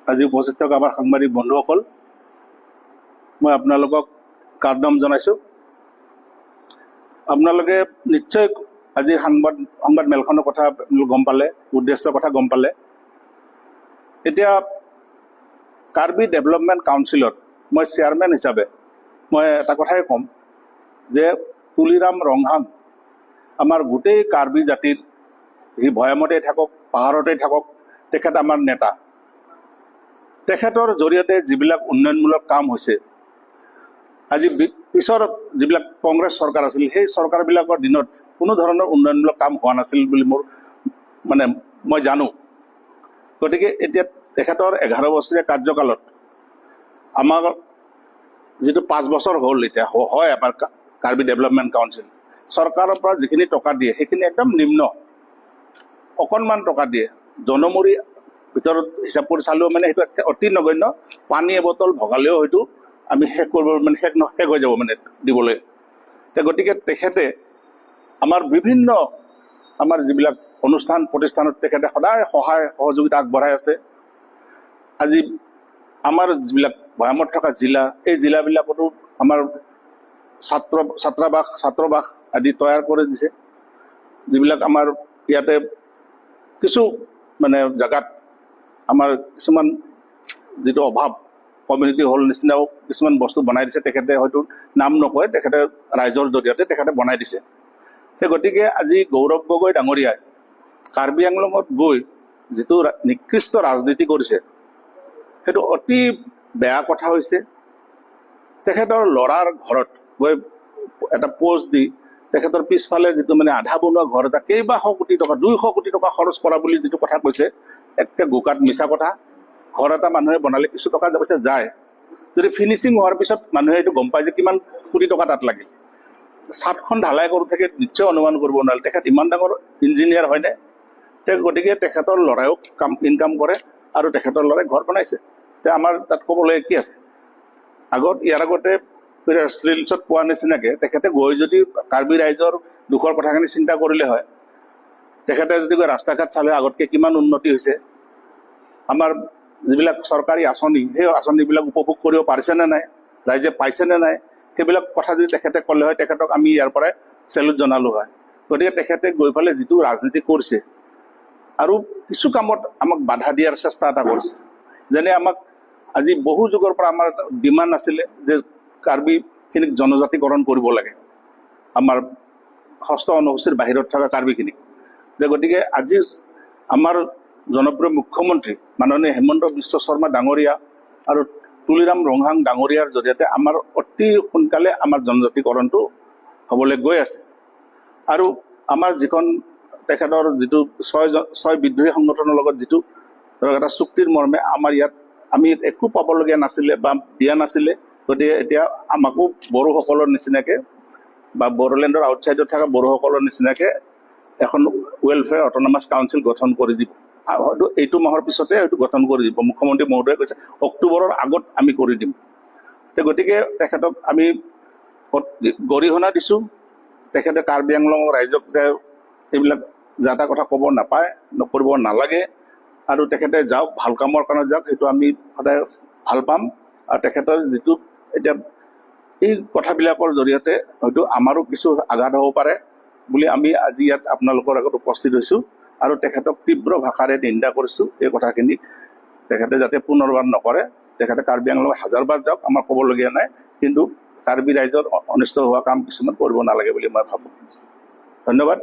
আজি উপস্থিত থকা আমাৰ সাংবাদিক বন্ধুসকল, মই আপোনালোকক কাৰ্ডম জনাইছোঁ। আপোনালোকে নিশ্চয় আজিৰ সংবাদ মেলখনৰ কথা গম পালে, উদ্দেশ্যৰ কথা গম পালে। এতিয়া কাৰ্বি ডেভেলপমেণ্ট কাউন্সিলত মই চেয়াৰমেন হিচাপে মই এটা কথাই ক'ম যে তুলিৰাম ৰংহাং আমাৰ গোটেই কাৰ্বি জাতিৰ, সি ভৈয়ামতেই থাকক, পাহাৰতেই থাকক, তেখেত আমাৰ নেতা। তেখেতৰ জৰিয়তে যিবিলাক উন্নয়নমূলক কাম হৈছে, আজি পিছৰ যিবিলাক কংগ্ৰেছ চৰকাৰ আছিল, সেই চৰকাৰবিলাকৰ দিনত কোনো ধৰণৰ উন্নয়নমূলক কাম হোৱা নাছিল বুলি মোৰ মানে মই জানো। গতিকে এতিয়া তেখেতৰ 11 বছৰীয়া কাৰ্যকালত আমাৰ যিটো 5 বছৰ হ'ল এতিয়া হয়, আমাৰ কাৰ্বি ডেভেলপমেণ্ট কাউন্সিল চৰকাৰৰ পৰা যিখিনি টকা দিয়ে, সেইখিনি একদম নিম্ন, অকণমান টকা দিয়ে। জনমূৰি ভিতৰত হিচাপ কৰি চালেও মানে সেইটো অতি নগণ্য। পানী এবটল ভগালেও হয়তো আমি শেষ কৰিব মানে শেষ হৈ যাব মানে দিবলৈ। গতিকে তেখেতে আমাৰ বিভিন্ন আমাৰ যিবিলাক অনুষ্ঠান প্ৰতিষ্ঠানত তেখেতে সদায় সহায় সহযোগিতা আগবঢ়াই আছে। আজি আমাৰ যিবিলাক ভৈয়ামত থকা জিলা, এই জিলাবিলাকতো আমাৰ ছাত্ৰ ছাত্ৰাবাস, ছাত্ৰবাস আদি তৈয়াৰ কৰি দিছে। যিবিলাক আমাৰ ইয়াতে কিছু মানে জেগাত আমাৰ কিছুমান যিটো অভাৱ, কমিউনিটি হল নিচিনাও কিছুমান বস্তু বনাই দিছে তেখেতে। হয়তো নাম নকয়, তেখেতে ৰাইজৰ জৰিয়তে তেখেতে বনাই দিছে। সেই গতিকে আজি গৌৰৱ গগৈ ডাঙৰীয়াই কাৰ্বি আংলঙত গৈ যিটো নিকৃষ্ট ৰাজনীতি কৰিছে, সেইটো অতি বেয়া কথা হৈছে। তেখেতৰ ল'ৰাৰ ঘৰত গৈ এটা পোষ্ট দি তেখেতৰ পিছফালে যিটো মানে আধা বনোৱা ঘৰ এটা কেইবাশ কোটি টকা, 200 কোটি টকা খৰচ কৰা বুলি যিটো কথা কৈছে, একে গোকাট মিছা কথা। ঘৰ এটা মানুহে বনালে কিছু টকা পইচা যায়। যদি ফিনিচিং হোৱাৰ পিছত মানুহে এইটো গম পায় যে কিমান কোটি টকা তাত লাগিল। চাটখন ঢালাই কৰোঁ থাকে নিশ্চয় অনুমান কৰিব নোৱাৰে। তেখেত ইমান ডাঙৰ ইঞ্জিনিয়াৰ হয়নে? গতিকে তেখেতৰ ল'ৰাইও কাম ইনকাম কৰে আৰু তেখেতৰ ল'ৰাই ঘৰ বনাইছে। এতিয়া আমাৰ তাত ক'বলৈ কি আছে? ইয়াৰ আগতে ৰিলছত পোৱা নিচিনাকে তেখেতে গৈ যদি কাৰ্বি ৰাইজৰ দুখৰ কথাখিনি চিন্তা কৰিলে হয়, তেখেতে যদি গৈ ৰাস্তা ঘাট চালে আগতকৈ কিমান উন্নতি হৈছে, আমাৰ যিবিলাক চৰকাৰী আঁচনি, সেই আঁচনিবিলাক উপভোগ কৰিব পাৰিছেনে নাই, ৰাইজে পাইছেনে নাই, সেইবিলাক কথা যদি তেখেতে ক'লে হয়, তেখেতক আমি ইয়াৰ পৰাই চেলুট জনালোঁ হয়। গতিকে তেখেতে গৈ পেলাই যিটো ৰাজনীতি কৰিছে আৰু কিছু কামত আমাক বাধা দিয়াৰ চেষ্টা এটা কৰিছে, যেনে আমাক আজি বহু যুগৰ পৰা আমাৰ ডিমাণ্ড আছিলে যে কাৰ্বিখিনিক জনজাতিকৰণ কৰিব লাগে, আমাৰ ষষ্ঠ অনুসূচীৰ বাহিৰত থকা কাৰ্বিখিনিক যে। গতিকে আজি আমাৰ জনপ্ৰিয় মুখ্যমন্ত্ৰী মাননীয় হিমন্ত বিশ্ব শৰ্মা ডাঙৰীয়া আৰু তুলিৰাম ৰংহাং ডাঙৰীয়াৰ জৰিয়তে আমাৰ অতি সোনকালে আমাৰ জনজাতিকৰণটো হ'বলৈ গৈ আছে। আৰু আমাৰ যিখন তেখেতৰ যিটো ছয় ছয় বিদ্ৰোহী সংগঠনৰ লগত যিটো ধৰক এটা চুক্তিৰ মৰ্মে আমাৰ ইয়াত আমি একো পাবলগীয়া নাছিলে বা দিয়া নাছিলে, গতিকে এতিয়া আমাকো বড়োসকলৰ নিচিনাকে বা বড়োলেণ্ডৰ আউটছাইডত থকা বড়োসকলৰ নিচিনাকে এখন ৱেলফেয়াৰ অট'নমাছ কাউন্সিল গঠন কৰি দিব। আৰু হয়তো এইটো মাহৰ পিছতে হয়তো গঠন কৰি দিব। মুখ্যমন্ত্ৰী মহোদয়ে কৈছে, অক্টোবৰৰ আগত আমি কৰি দিম। গতিকে তেখেতক আমি গৰিহণা দিছোঁ। তেখেতে কাৰ্বি আংলঙৰ ৰাইজক যে এইবিলাক যা তা কথা ক'ব নাপায়, নকৰিব নালাগে। আৰু তেখেতে যাওক, ভাল কামৰ কাৰণে যাওক, সেইটো আমি সদায় ভাল পাম। আৰু তেখেতৰ যিটো এতিয়া এই কথাবিলাকৰ জৰিয়তে হয়তো আমাৰো কিছু আঘাত হ'ব পাৰে বুলি আমি আজি ইয়াত আপোনালোকৰ আগত উপস্থিত হৈছোঁ আৰু তেখেতক তীব্ৰ ভাষাৰে নিন্দা কৰিছোঁ। এই কথাখিনি তেখেতে যাতে পুনৰবাৰ নকৰে। তেখেতে কাৰ্বি আংলং হাজাৰবাৰ যাওক, আমাৰ ক'বলগীয়া নাই, কিন্তু কাৰ্বি ৰাইজৰ অনিষ্ট হোৱা কাম কিছুমান কৰিব নালাগে বুলি মই ভাবোঁ। ধন্যবাদ।